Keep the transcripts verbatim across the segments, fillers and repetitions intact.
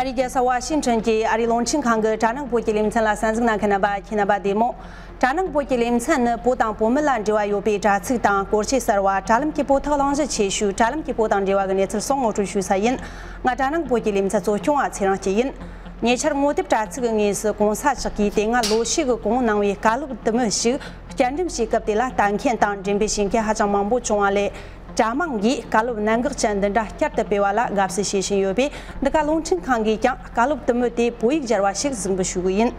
ཨ་རིའི་རྒྱལ་ས་ཝ་ཤིང་ཊོན་གྱི་ཨ་རིའི་རླུང་འཕྲིན་ཁང་གི་དྲ་ནང་བོད་ཀྱི་ལེ་ཚན་ལ་གསན་གཟིགས་གནང་མཁན་རྣམ་པ་ཁྱེད་རྣམ་པ་བདེ་མོ། དྲ་ནང་བོད་ཀྱི་ལེ་ཚན་ནི་བོད་དང་བོད་མི་ལ་འབྲེལ་བ་ཡོད་པའི་དྲ་ཚིགས་དང་སྐོར་ཆས་གསར་བ། དྲ་ལམ་གྱི་བོད་ཐོག་གླེང་གཞི་ཆེ་ཤོས། དྲ་ལམ་གྱི་བོད་དང་འབྲེལ་བ་གི་གནས་ཚུལ་སོགས་ངོ་སྤྲོད་ཞུ་ས་ཡིན། ང་དྲ་ནང་བོད་ཀྱི་ལེ་ཚན་གཙོ་སྐྱོང་བ་ཚེ་རིང་སྐྱིད་ཡིན། ཉེ་ཆར་ངོ་དེབ་དྲ་ཚིགས་ཀྱི་དངོས་སུ་གོང་ས་མཆོག་གིས་དེ་སྔ་ལོ་ཤས་ཀྱི་གོང་གནང་བའི་བཀའ་སློབ་དུམ་བུ་ཞིག་བསྐྱར་འགྲེམས་བྱས་སྐབས། དེ་ལ་ལྟ་མཁན་དང་འགྲེམས་སྤེལ་བྱེད་མཁན་ཧ་ཅང་མང་པོ་བྱུང་བ་ལས། དྲ་དམངས་ཀྱིས་བཀའ་སློབ་གནད་འགག་ཅན་འདི་འདྲ་བསྐྱར་དུ་སྤེལ་བ་ལ་དགའ་བསུ་བྱེད་བཞིན་ཡོད་པས། འདི་ག་རླུང་འཕྲིན་ཁང་གིས་ཀྱང་བཀའ་སློབ་དུམ་བུ་དེ་བོད་ཡིག་སྦྱར་བ་ཞིག་གཟིགས་འབུལ་ཞུ་གི་ཡིན།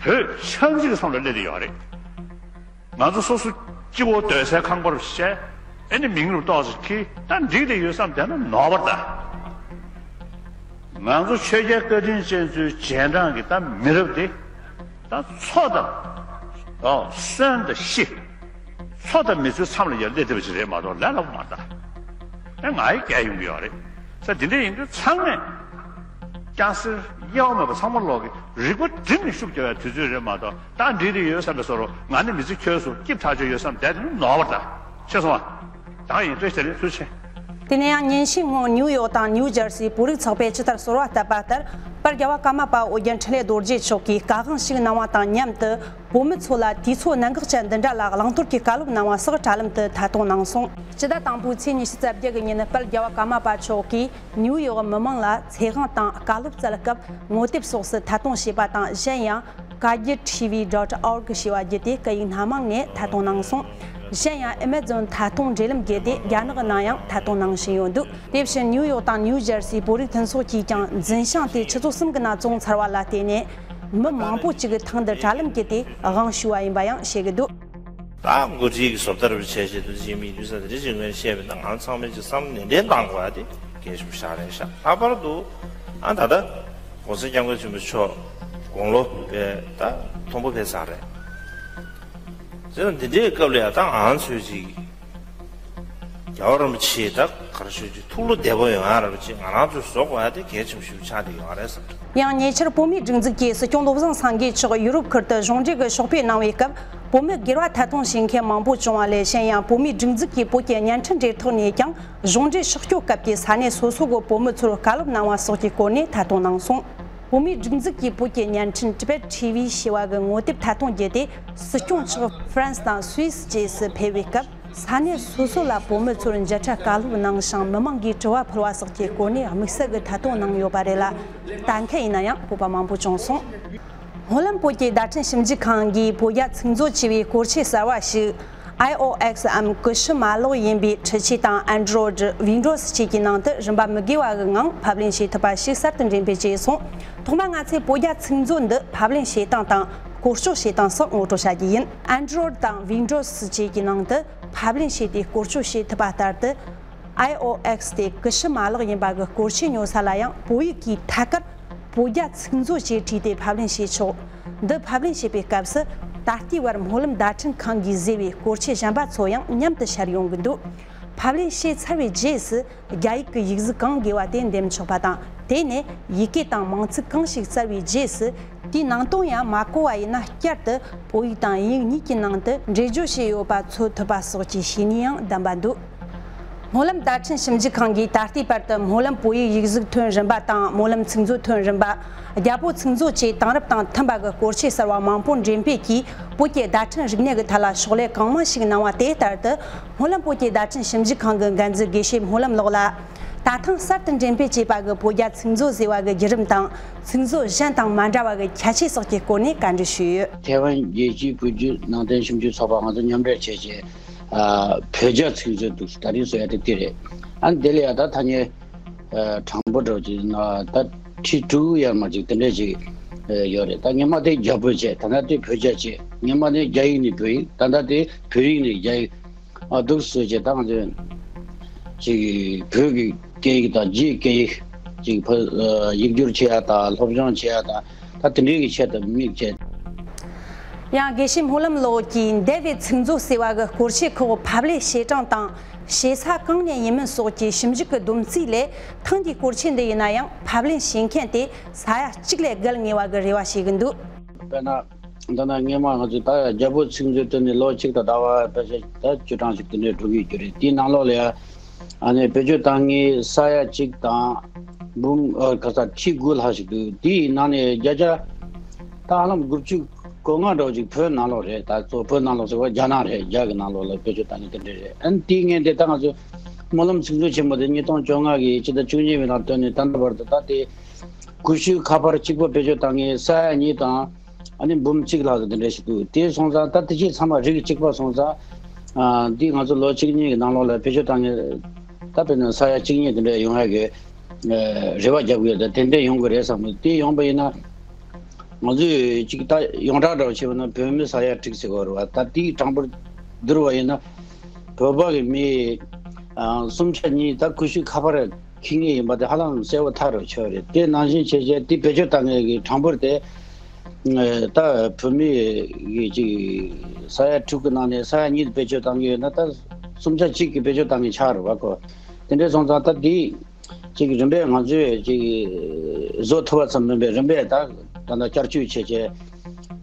བོད་ཆབ་སྲིད་ཀྱི་མཚམས་ལ་སླེབས་བསྡད་ཡོད་རེད། ང་ཚོ་སོ་སོ་སྤྱི་བོ་སྡོད་སའི་ཁང་པར་བཤད། ཨེ་ནི་མིང་རུ་ཏོག་ཙམ་འཁྱེར། ད་འགྲིག་བསྡད་ཡོད་བསམ་བསྡད་ན་ནོར་བ་རེད་ད། ང་ཚོ་ཆོས་རྒྱལ་བཀའ་དྲིན་ཅན་ཚོའི་རྗེས་འབྲང་གི་ད་མི་རབས་དེ། ད་འཚོ་དང་། ཨོ། གསོན་དང་ཤི། འཚོ་དང་མི་འཚོའི་མཚམས་ལ་ཡར་སླེབས་བསྡད་པ་ཞིག་རེད་མ་གཏོགས་ལས་སླ་པོ་མ་རེད་ད། ཨེ་ང་ཡི་རྒྱལ་ཡོང་གི་ཡོད་རེད། ས་འདི་འདྲ་ཡིན་དུས་ཚང་མས་ཀྱང་སེར་གཡེལ་བ་མེད་པ་ཚང་མ་ལོག་གི་རིག་པ་སྒྲིམ་ནས་ཤུགས་རྒྱག་ཡ་དུས་ཚོད་རེད་མ་གཏོགས། ད་འགྲིག་འགྲིག་ཡོད་བསམ་པའི་བཟོ་འདྲ། ང་ནི་མི་ཚེ་འཁྱོལ་སོང་། སྐྱིད་ཐག་ཆོད་ཡོད་བསམ་བསྡད་དེ་ནོར་བ་རེད་ད། ཤེས་སོང་ཨ། ད་ཡིན་བཀྲ་ཤིས་བདེ་ལེགས། ཐུགས་རྗེ་ཆེ། དེ་ནས་ཡང་ཉིན་ཤས་སྔོན་ནིའུ་ཡོག་དང་ནིའུ་ཇར་སིའི་བོད་རིགས་ཚོགས་པས་ཇི་ལྟར་གསོལ་བ་བཏབ་པ་ལྟར། དཔལ་རྒྱལ་བ་ཀརྨ་པ་ཨོ་རྒྱན་འཕྲིན་ལས་རྡོ་རྗེ་མཆོག་གིས་བཀའ་དབང་ཞིག་གནང་བ་དང་མཉམ་དུ། བོད་མི་ཚོ་ལ་དུས་ཚོད་གནད་འགག་ཅན་འདི་འདྲ་ལ་བླང་དོར་གྱི་བཀའ་སློབ་གནང་བ་སོགས་དྲ་ལམ་དུ་ཐད་གཏོང་གནང་སོང་། སྤྱི་ཟླ་དང་པོའི་ཚེས་ཉི་ཤུ་རྩ་བརྒྱད་ཀྱི་ཉིན། དཔལ་རྒྱལ་བ་ཀརྨ་པ་མཆོག་གིས་ནིའུ་ཡོག་མི་མང་ལ་ཚེ་དབང་དང་བཀའ་སློབ་སྩལ་སྐབས་ངོ་དེབ་སོགས་སུ་ཐད་གཏོང་བྱས་པ་དང་། གཞན་ཡང་། Kagir T V dot org ཞེས་པ་བརྒྱུད་དེ་སྐད་ཡིག་སྣ་མང་ནས་ཐད་གཏོང་གནང་སོང་། གཞན་ཡང་། Amazon ཐད་གཏོང་འབྲེལ་ལམ་བརྒྱུད་དེ་རྒྱ་ནག་གི་ནང་ཡང་ཐད་གཏོང་གནང་བཞིན་ཡོད་འདུག་དེ་བཞིན་ནིའུ་ཡོག་དང་ནིའུ་ཇར་སིའི་བོད་རིགས་མཐུན་ཚོགས་ཀྱིས་ཀྱང་འཛིན་བྱང་དེ་ཆུ་ཚོད་གསུམ་གྱི་ནང་བཙོང་ཚར་བ་ལ་བརྟེན་ནས། མི་མང་པོ་ཅིག་གིས་ཐེངས་འདིར་དྲ་ལམ་བརྒྱུད་དེ་དབང་ཞུས་པ་ཡིན་པ་ཡང་བཤད་ཀྱི་འདུག་ད་འགོ་ཁྲིད་ཀྱི་བཟོ་ལྟ་རུ་བྱས་བྱས་དུ་ཅིག་མི་དུས་ས་དེ་རིགས་ཀྱི་ངོས་བཤད་པ་ཡིན་ན། ང་ཚང་མས་ཅིག་བསམ་ནན་ཏན་གཏང་དགོས་ཡ་དེ་གལ་ཆེན་པོ་ཞིག་རེད་ཤག་ལྷག་པར་དུ་ཨ་ད་ལྟ་༸གོང་ས་༸སྐྱབས་མགོན་ཆེན་པོ་མཆོག་དགུང་ལོ་དཔེ་ད་མཐོན་པོ་ཕེབས་ཚར་རེད། དེ་ཡང་འདི་འདྲའི་སྐབས་ལ་ཡ་ད་ང་ཚོས་ཅིག་རྒྱལ་བ་རིན་པོ་ཆེའི་ད་ག་རེ་ཞུ་རྒྱུ། ཐུགས་བློ་བདེ་པོ་ཡོང་ཡ་ར་བ་ཅིག་ང་རང་ཚོས་བཟོ་དགོས་ཡ་དེ་གལ་ཆེན་པོ་ཞིག་ཆགས་བསྡད་ཡོད་རེད་བསམ། ཡང་ཉེ་ཆར་བོད་མིའི་སྒྲིག་འཛུགས་ཀྱི་སྲིད་སྐྱོང་བློ་བཟང་སེང་གེ་མཆོག་ཡུ་རོབ་ཁུལ་དུ་གཞུང་འབྲེལ་གྱི་ཕྱོགས་ཕེབས་གནང་བའི་སྐབས། བོད་མི་སྒེར་བ་ཐད་གཏོང་བྱེད་མཁན་མང་པོ་བྱུང་བ་ལས། གཞན་ཡང་བོད་མིའི་སྒྲིག་འཛུགས་ཀྱིས་བོད་ཀྱི་བརྙན་འཕྲིན་འབྲེལ་ཐོག་ནས་ཀྱང་གཞུང་འབྲེལ་ཕྱོགས་སྐྱོད་སྐབས་ཀྱི་ས་གནས་སོ་སོ་གི་བོད་མི་ཚོར་བཀའ་སློབ་གནང་བ་སོགས་ཀྱི་སྐོར་ནས་ཐད་གཏོང་གནང་སོང་། བོད་མིའི་སྒྲིག་འཛུགས་ཀྱིས་བོད་ཀྱི་བརྙན་འཕྲིན་Tibet T V ཞེས་པ་གི་ངོ་དེབ་ཐད་གཏོང་བརྒྱུད་དེ། སྲིད་སྐྱོང་མཆོག་ཧྥ་རན་སི་དང་སུད་སི་བཅས་སུ་ཕེབས་པའི་སྐབས། ས་གནས་སོ་སོ་ལ་བོད་མི་ཚོར་མཇལ་འཕྲད་བཀའ་སློབ་གནང་ཞིང་། མི་མང་གིས་དྲི་བ་ཕུལ་བ་སོགས་ཀྱི་སྐོར་ནས་དམིགས་བསལ་གྱི་ཐད་གཏོང་གནང་ཡོད་པ་རེད་ལ། ལྟ་མཁན་ཡིན་ན་ཡང་སྤོབས་པ་མང་པོ་བྱུང་སོང་། སྨོན་ལམ་བོད་ཀྱི་བརྡ་འཕྲིན་ཞིབ་འཇུག་ཁང་གིས་བོད་རྒྱ་ཚིག་མཛོད་ཅེས་པའི་སྐོར་ཆས་གསར་བ་ཞིག iOS འམ་ཀུ་ཤུ་མ་ལག་ཡིན་པའི་འཕྲུལ་ཆས་དང་Android Windows བཅས་ཀྱི་ནང་དུ་རིན་པ་མི་དགོས་པ་གི་ངང་ཕབ་ལེན་བྱེད་ཐུབ་པ་ཞིག་གསར་དུ་འགྲེམས་སྤེལ་བྱས་སོང་། ཐོག་མར་ང་ཚོས་བོད་རྒྱ་ཚིག་མཛོད་འདི་ཕབ་ལེན་བྱེད་སྟངས་དང་བཀོལ་སྤྱོད་བྱེད་སྟངས་སོགས་ངོ་སྤྲོད་བྱ་རྒྱུ་ཡིན། Android དང་Windows བཅས་ཀྱི་ནང་དུ་ཕབ་ལེན་བྱས་ཏེ་བཀོལ་སྤྱོད་བྱེད་ཐུབ་པ་ལྟར་དུ། iOS དེ་ཀུ་ཤུ་མ་ལག་ཡིན་པ་གི་སྐོར་ཆས་ཉོ་ས་ལ་ཡང་བོད་ཡིག་གི་ཐད་ཀར་བོད་རྒྱ་ཚིག་མཛོད་ཅེས་བྲིས་ཏེ་ཕབ་ལེན་བྱེད་ཆོག་འདི་ཕབ་ལེན་བྱེད་པའི་སྐབས་སུ། ད་ལྟའི་བར་སྨོན་ལམ་བརྡ་འཕྲིན་ཁང་གིས་བཟོས་པའི་སྐོར་ཆས་གཞན་པ་ཚོ་ཡང་མཉམ་དུ་ཤར་ཡོང་གི་འདུག་ཕབ་ལེན་བྱས་ཚར་བའི་རྗེས་སུ། རྒྱ་ཡིག་གི་ཡིག་གཟུགས་གང་དགོས་པ་དེ་འདེམས་ཆོག་པ་དང་། དེ་ནས་ཡི་གེ་དང་མིང་ཚིག་གང་ཞིག་བཙལ་བའི་རྗེས་སུ། དེའི་ནང་དོན་ཡང་མ་གོ་བ་ཡིན་ན་བསྐྱར་དུ་བོད་ཡིག་དང་དབྱིན་ཡིག་གཉིས་ཀྱི་ནང་དུ་འགྲེལ་བརྗོད་བྱས་ཡོད་པ་འཚོལ་ཐུབ་པ་སོགས་ཀྱི་བྱེད་ནུས་ཡང་ལྡན་པ་འདུག་སྨོན་ལམ་བརྡ་འཕྲིན་ཞིབ་འཇུག་ཁང་གིས་ད་ལྟའི་བར་དུ་སྨོན་ལམ་བོད་ཡིག་ཡིག་གཟུགས་ཐོན་རིམ་པ་དང་། སྨོན་ལམ་ཚིག་མཛོད་ཐོན་རིམ་པ། རྒྱལ་པོ་ཚིག་མཛོད་བཅས་དེང་རབས་དང་མཐུན་པ་གི་སྐོར་ཆས་གསར་བ་མང་པོ་འགྲེམས་སྤེལ་གྱིས། བོད་ཀྱི་བརྡ་འཕྲིན་རིག་གནས་ཀྱི་ཐད་ལ་ཕྱག་ལས་གང་མང་ཞིག་གནང་བ་དེ་ལྟར་དུ། སྨོན་ལམ་བོད་ཀྱི་བརྡ་འཕྲིན་ཞིབ་འཇུག་ཁང་གི་འགན་འཛིན་དགེ་བཤེས་སྨོན་ལམ་ལགས་ལ། ད་ཐེངས་གསར་དུ་འགྲེམས་སྤེལ་བྱས་པ་གི་བོད་རྒྱ་ཚིག་མཛོད་ཟེར་བ་གི་བརྒྱུད་རིམ་དང་། ཚིག་མཛོད་གཞན་དང་མ་འདྲ་བ་གི་ཁྱད་ཆོས་སོགས་ཀྱི་སྐོར་ནས་བཀའ་འདྲི་ཞུས་ཡོད། ཐའེ་ཝན་རྒྱལ་སྤྱིའི་བོད་བརྒྱུད་ནང་བསྟན་ཞིབ་འཇུག་ཚོགས་པ་ང་ཚོ་མཉམ་འབྲེལ་བྱས་བྱས། ཨ། བོད་རྒྱ་ཚིག་མཛོད་འདུག་ད་རིང་བཟོ་ཡ་དེ་དེ་རེད། ཨ་ནི་དེ་ལ་ཡ་ད་ཐ་སྙད། ཨ། དྲང་པོ་འདྲ་བོ་ཅིག་ན་ད་ཁྲི་དྲུག་ཡར་མར་ཅིག་དེ་འདྲས་ཅིག་ཨ། ཡོད་རེད། ད་སྔོན་མ་དེ་རྒྱ་བོད་བྱས། ད་ལྟ་དེ་བོད་རྒྱ་བྱས། སྔོན་མ་དེ་རྒྱ་ཡིག་ནས་བོད་ཡིག་ད་ལྟ་དེ་བོད་ཡིག་ནས་རྒྱ་ཡིག་ཨ། འདུག་སེ་བྱས་ད་ང་ཚོས་ཅིག་བོད་ཀྱི་སྐད་ཡིག་དང་རྒྱའི་སྐད་ཡིག་ཅིག་ཕ། ཨ། ཡིག་སྒྱུར་བྱེད་ཡ་དང་། སློབ་སྦྱོང་བྱེད་ཡ་དང་། ད་དེ་འདྲའི་གི་ཆེད་དུ་དམིགས་བྱས། ཡང་དགེ་བཤེས་སྨོན་ལམ་ལགས་ཀྱིས་འདས་པའི་ཚིག་མཛོད་ཟེར་བ་གི་སྐོར་ཆས་ཁག་ཕབ་ལེན་བྱེད་སྟངས་དང་། བྱེད་ས་གང་ནས་ཡིན་མིན་སོགས་ཀྱི་ཞིབ་འཇུག་གི་བསྡོམས་རྩིས་ལས། ཐེངས་འདིའི་སྐོར་ཆས་འདི་ཡིན་ན་ཡང་ཕབ་ལེན་བྱེད་མཁན་དེ་ས་ཡ་གཅིག་ལས་བརྒལ་ངེས་པ་གི་རེ་བ་བྱེད་ཀྱི་འདུག་དཔེར་ན། འདི་ན་སྔོན་མ་ང་ཚོས་ད་རྒྱལ་པོ་ཚིག་མཛོད་དེ་ནས་ལོ་གཅིག་དང་ཟླ་བ་ཕལ་ཆེར་ད་བཅུ་གྲངས་ཤིག་དེ་འདྲའི་འགྲོ་གི་ཡོད་རེད། དེའི་ནང་ལོགས་ལ་ཡ། ཨ་ནི་བེད་སྤྱོད་བཏང་མཁན་ས་ཡ་གཅིག་དང་ འབུམ་ཨ་ག་ས་ཁྲི་དགུ་ལྷག་ཞིག་འདུག་དེའི་ནང་ནས་བརྒྱ་ཆ་ད་ཧ་ལམ་དགུ་བཅུ་གོ་ལྔ་འདྲ་བོ་ཅིག་བོད་ནང་ལོགས་རེད། ད་གཙོ་བོད་ནང་ལོགས་ཟེར་བ་རྒྱ་ནག་རེད། རྒྱ་གི་ནང་ལོགས་ལ་བེད་སྤྱོད་བཏང་མཁན་དེ་འདྲ་རེད། ཨ་ནི་དེའི་སྔོན་དེ་ད་ང་ཚོ་སྨོན་ལམ་ཚིག་མཛོད་ཆེན་མོ་དེ་ཉིས་སྟོང་བཅོ་ལྔ་གི་ཕྱི་ཟླ་བཅུ་གཉིས་པའི་ནང་བཏོན་ནས་ད་ལྟ་བར་དུ་ད་དེ་ཀུ་ཤུ་ཁ་པར་གཅིག་པོ་བེད་སྤྱོད་བཏང་མཁན་ས་ཡ་གཉིས་དང་ཨ་ནི་འབུམ་གཅིག་ལྷག་ཙམ་དེ་འདྲ་ཞིག་འདུག་དེ་སོང་ཙང་ད་དེ་ཕྱིར་ཚང་མ་རིགས་གཅིག་པ་སོང་ཙང་། ཨ་འདི་ང་ཚོ་ལོ་གཅིག་གཉིས་ཀྱི་ནང་ལོགས་ལ་བེད་སྤྱོད་བཏང་མཁན་ད་དཔེར་ན་ས་ཡ་གཅིག་གཉིས་དེ་འདྲ་ཡོང་ཡ་གི་ཨ་རེ་བ་རྒྱག་གི་ཡོད། ད་དེ་འདྲ་ཡོང་གི་རེད་བསམ་གི། དེ་ཡོང་པ་ཡིན་ན་ང་ཚོས་ཅིག་ད་ཡོངས་གྲགས་འདྲ་བོ་བྱས་པ་ན་བོད་མི་ས་ཡ་དྲུག་ཟེར་གི་ཡོད་རེད་བ། ད་དེའི་གྲངས་འབོར་བསྡུར་བ་ཡིན་ན་བོད་པ་གི་མི་ཨ་སུམ་ཆ་གཉིས་ད་ཀུ་ཤུ་ཁ་པར་འཁྱེར་མཁན་ཡིན་པ་དེ་ཧ་ལམ་གསལ་པོ་ཐག་རིང་ཆོད་རེད། དེ་ནང་བཞིན་བྱས་བྱས་དེ་བེད་སྤྱོད་བཏང་མཁན་གྱི་གྲངས་འབོར་དེ་ད་བོད་མི་གི་ཅིག་ས་ཡ་དྲུག་གི་ནང་ནས་ས་ཡ་གཉིས་བེད་སྤྱོད་བཏང་གི་ཡོད་ན་ད་སུམ་ཆ་གཅིག་གིས་བེད་སྤྱོད་བཏང་མཁན་ཆགས་རེད་བ་ཁོ། དེ་འདྲ་སོང་ཙང་ད་དེ་ཅིག་རིམ་པས་ང་ཚོས་ཅིག་བཟོ་ཐུབ་པ་ཙམ་མིན་པའི་རིམ་པས་ད་ད་ལྟ་བསྐྱར་བཅོས་བྱས་བྱས།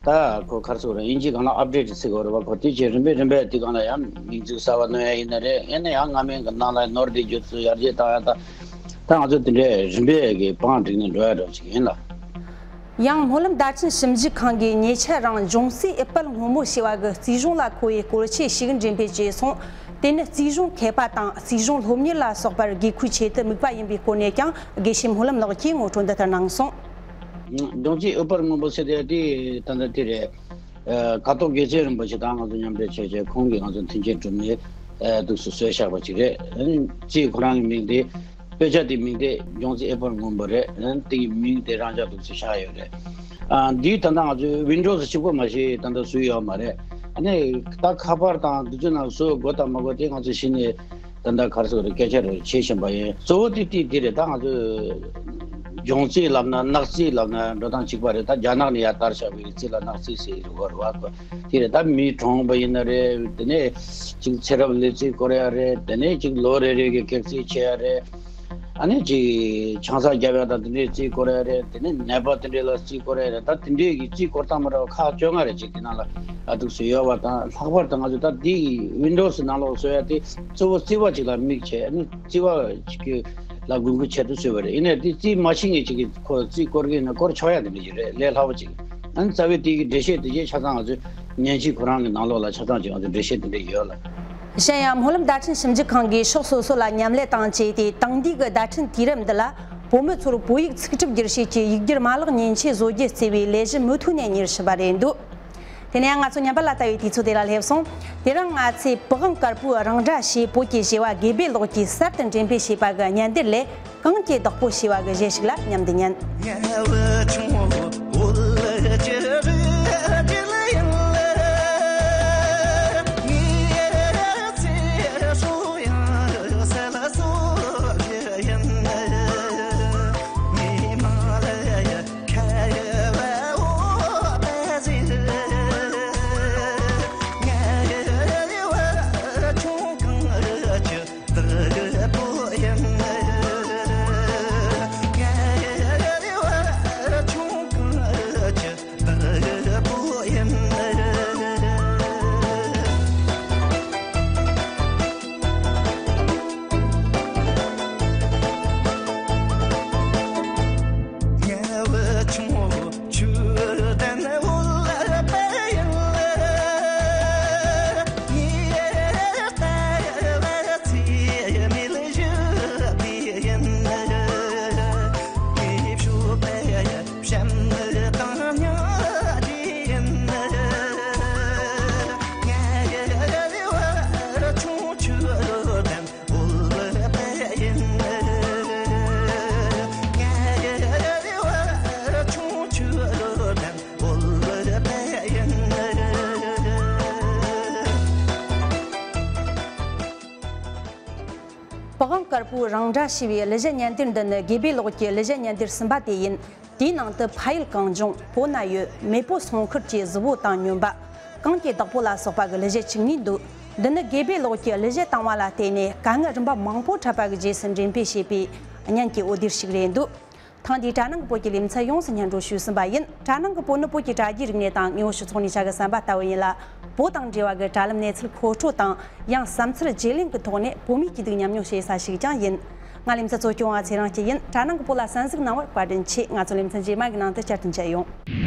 ད་ཁོ་ག་རེ་ཟེར་དགོས་རེད། དབྱིན་ཇིའི་སྒང་ལ་ཨབ་ཌེ་ཊི་ཟེར་དགོས་རེད་བ། ཁོ་དེ་བྱས་རིམ་པས་རིམ་པས་དེ་སྒང་ལ་ཡང་མིང་ཚིག་གསར་བ་བསྣོན་ཡ་ཡིན་ན་རེད། ཡིན་ན་ཡང་སྔ་མའི་གི་ནང་ལ་ནོར་དེ་བརྗོད་ཚུལ་ཡར་རྒྱས་བཏང་ཡ། ད་ད་ང་ཚོ་དེ་འདྲའི་རིམ་པས་གི་བང་བསྒྲིགས་ནས་འགྲོ་ཡ་འདྲ་བོ་ཅིག་ཡིན་ལ། ཡང་སྨོན་ལམ་བརྡ་འཕྲིན་ཞིབ་འཇུག་ཁང་གིས་ཉེ་ཆར་རང་འབྱུང་རྩིས་ཨེ་པལ་སྔོན་མོ་ཞེས་པ་གི་རྩིས་གཞུང་ལ་མཁོ་བའི་སྐོར་ཆས་ཤིག་འགྲེམས་སྤེལ་བྱས་སོང་། དེ་ནི་རྩིས་གཞུང་མཁས་པ་དང་རྩིས་གཞུང་སློབ་གཉེར་ལ་སོགས་པར་དགོས་མཁོའི་ཆེད་དུ་དམིགས་པ་ཡིན་པའི་སྐོར་ནས་ཀྱང་དགེ་བཤེས་སྨོན་ལམ་ལགས་ཀྱིས་ངོ་སྤྲོད་འདི་ལྟར་གནང་སོང་། འབྱུང་རྩིས་ཨེ་པལ་སྔོན་པོ་ཟེར་དེ་དེ་ད་ལྟ་དེ་རེད། ཨ་ཁ་དོག་དགེ་ཚེ་རིན་པོ་ཆེ་དང་ང་ཚོ་མཉམ་འབྲེལ་བྱས་བྱས་ཁོང་གིས་ང་ཚོ་མཐུན་རྐྱེན་བསྒྲུབས་ནས་ཨ་འདུག་སེ་བཟོས་བཞག་པ་ཅིག་རེད། ཨ་ནི་རྩིས་ཁོ་རང་གི་མིང་དེ་དཔེ་ཆ་དེའི་མིང་དེ་འབྱུང་རྩིས་ཨེ་པལ་སྔོན་པོ་རེད། ཨ་ནི་དེ་གི་མིང་དེ་རང་འཇགས་འདུག་སེ་བཞག་ཡོད་རེད། ཨ་འདིའི་ད་ལྟ་ང་ཚོའི་ཝིན་ཌོ་སི་གཅིག་པོ་མ་གཞི་ད་ལྟ་བཟོས་ཡོད་མ་རེད། ཨ་ནི་ད་ཁ་པར་དང་འདི་ཚོའི་ནང་བཟོ་དགོས་དང་མ་དགོས་དེ་ང་ཚོ་གཞི་ནས་ད་ལྟ་ག་རེ་ཟེར་དགོས་རེད། སྐད་ཆ་རེ་བྱེད་བཞིན་པ་ཡིན། གཙོ་བོ་དེ་དེ་དེ་རེད། ད་ང་ཚོས་འབྱུང་རྩིས་ལབ་ན་ནག་རྩིས་ལབ་ན་འགྲོ་སྟངས་གཅིག་པ་རེད། ད་རྒྱ་ནག་ནས་ཡར་དར་བཞག་པའི་རྩིས་ལ་ནག་རྩིས་ཟེར་གྱི་ཡོད་རེད་བ། དེ་རེད། ད་མི་གྲོངས་པ་ཡིན་ན་རེད། དེ་ནས་ཅིག་ཚེ་རབས་ལོ་རྩིས་སྐོར་ཡ་རེད། དེ་ནས་ཅིག་ལོ་རེ་རེ་གི་གེགས་རྩིས་བྱེད་ཡ་རེད། ཨ་ནི་ཅིག་ཆང་ས་རྒྱབ་ཡ་དང་དེ་འདྲའི་རྩིས་སྐོར་ཡ་རེད། དེ་ནས་ནད་པ་དེ་འདྲའི་ལ་རྩིས་སྐོར་ཡ་རེད། ད་དེ་འདྲའི་གི་རྩིས་སྐོར་སྟངས་མ་འདྲ་བ་ཁག་བཅོ་ལྔ་རེ་ཅིག་དེ་ནང་ལ་ཨ་འདུག་སེ་ཡོད་པ་དང་། ལྷག་པར་དུ་ང་ཚོ་ད་འདི་ཝིན་ཌོ་སི་ནང་ལོགས་བཟོ་ཡ་དེ་གཙོ་བོ་རྩིས་པ་ཅིག་ལ་དམིགས་བྱས། ཨ་ནི་རྩིས་པ་ཅིག་གི་ལ་དགོས་མཁོའི་ཆེད་དུ་བཟོས་པ་རེད། ཡིན་ནའི་དེ་རྩིས་མ་ཤེས་མཁན་ཅིག་གིས་ཁོ་རྩིས་སྐོར་གི་ཡིན་ན་སྐོར་ཆོག་ཡ་དེ་འདྲ་ཞིག་རེད། ལས་སླ་པོ་ཅིག་ཨ་ནི་རྩ་བའི་དེ་གི་འགྲེལ་བཤད་དེ་གའི་ཆ་ཚང་ང་ཚོའི་མཉེན་ཆས་ཁོ་རང་གི་ནང་ལོགས་ལ་ཆ་ཚང་ཅིག་ང་ཚོའི་འགྲེལ་བཤད་དེ་འདྲ་ཡོད་ལ། གཞན་ཡང་སྨོན་ལམ་བརྡ་འཕྲིན་ཞིབ་འཇུག་ཁང་གིས་ཕྱོགས་སོ་སོ་ལ་མཉམ་ལས་དང་བཅས་ཏེ་དེང་དུས་ཀྱི་བརྡ་འཕྲིན་དུས་རབས་འདི་ལ་བོད་མི་ཚོར་བོད་ཡིག་ཚིག་གྲུབ་བསྒྱུར་བྱེད་ཀྱི་ཡིག་སྒྱུར་མ་ལག་མཉེན་ཆས་བཟོ་རྒྱུ་བརྩེ་བའི་ལས་གཞི་མུ་མཐུད་ནས་གཉེར་བཞིན་པ་རེད་འདུག་དེ་ནས་ང་ཚོ་ཉམས་པ་ལ་ལྟ་བའི་དུས་ཚོད་དེ་ལ་སླེབས་སོང་། དེ་རིང་ང་ཚོས་པི་ཝང་དཀར་པོའི་རང་སྒྲ་ཞེས་བོད་ཀྱི་བྱ་བ་དགེ་སྦས་ལགས་ཀྱིས་གསར་དུ་འགྲེམས་སྤེལ་བྱས་པ་གི་བརྙན་དེབ་ལས་གངས་ཀྱི་བདག་པོ་ཞེས་པ་གི་གཞས་ཤིག་ལ་མཉམ་དུ་ཉན། པི་ཝང་དཀར་པོའི་རང་སྒྲ་ཞེས་པའི་གླུ་གཞས་བརྙན་དེབ་འདི་ནི་དགེ་སྦས་ལགས་ཀྱི་གླུ་གཞས་བརྙན་དེབ་གསུམ་པ་དེ་ཡིན། དེའི་ནང་དུ་ཕ་ཡུལ་གངས་ལྗོངས། བོད་ན་ཡོད། མེས་པོ་སྲུང་སྐར་གྱི་གཟི་འོད་དང་སྨྱོན་པ། གངས་ཀྱི་བདག་པོ་ལ་སོགས་པ་གི་གླུ་གཞས་བཅུ་གཉིས་འདུག་འདི་ནི་དགེ་སྦས་ལགས་ཀྱིས་གླུ་གཞས་བཏང་བ་ལ་བརྟེན་ནས་དཀའ་ངལ་རིམ་པ་མང་པོ་འཕྲད་པ་གི་རྗེས་སུ་འགྲེམས་སྤེལ་བྱས་པའི་བརྙན་གྱི་འོད་སྡེར་ཞིག་རེད་འདུག་ཐེངས་འདིའི་དྲ་ནང་གི་བོད་ཀྱི་ལེ་ཚན་ཡོངས་སུ་སྙན་སྒྲོན་ཞུས་ཟིན་པ་ཡིན། དྲ་ནང་གི་བོད་ནི་བོད་ཀྱི་དྲ་རྒྱའི་རིག་གནས་དང་དངོས་པོ་སྤྱི་ཚོགས་གཉིས་ཆ་གི་ཟམ་པ་ལྟ་བུ་ཡིན་ལ། བོད་དང་འབྲེལ་བ་གི་དྲ་ལམ་གནས་ཚུལ་མཁོ་སྤྲོད་དང་། ཡང་བསམ་ཚུལ་བརྗེ་ལེན་གྱི་ཐོག་ནས་བོད་མིའི་སྐྱིད་སྡུག་མཉམ་མྱོང་བྱེད་ས་ཞིག་ཀྱང་ཡིན། ང་ལེ་ཚན་གཙོ་སྐྱོང་བ་ཚེ་རིང་སྐྱིད་ཡིན། དྲ་ནང་གི་བོད་ལ་གསན་གཟིགས་གནང་བར་བཀའ་དྲིན་ཆེ། ང་ཚོ་ལེ་ཚན་རྗེས་མ་གི་ནང་དུ་བསྐྱར་དུ་མཇལ་ཡོང་།